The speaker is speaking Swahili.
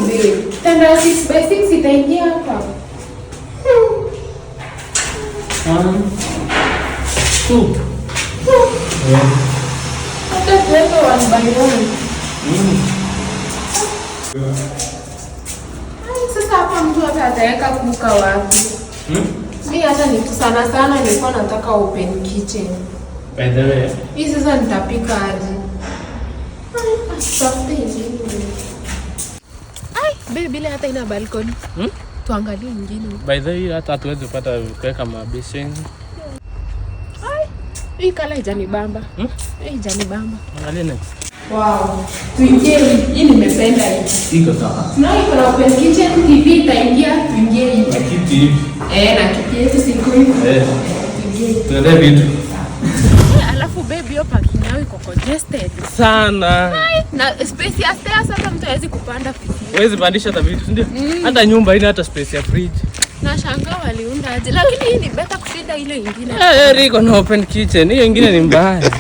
Babe, kitanda ya 6 by 6 itaingia hapa? One, two. Yeah. Hata tuweke one by one. Ai, sasa hapa mtu hata ataweka cooker wapi? Hmm? Mi hata ni sana sana nilikuwa nataka open kitchen. By the way, Hii sasa nitapika aje? Ai, tutafute ingine. Ai, babe, ile hata ina balcony. Hmm? Tuangalie ingine. By the way, hata hatuwezi kupata kuweka mabeseni. Hii color haijanibamba. Hmm? Hii haijanibamba. Angalia next. Wow. Tuingie hii. Hii nimependa hii. Iko sawa. Tunaona iko na open kitchen, TV itaingia, tuingie hii. Na kiti hivi. Eh, na kiti yetu siku hivi. Eh. Tuingie hii. Tuendee vitu. Eh, alafu babe, hiyo parking yao iko congested. Sana. Na space ya stairs hata mtu hawezi kupanda vizuri. Huwezi pandisha hata vitu, si ndio? Hata nyumba ina hata space ya fridge. Na shangaa waliunda aje. Lakini hii ni better kushinda ile ingine. Eh, eh, iko na open kitchen. Hiyo ingine ni mbaya.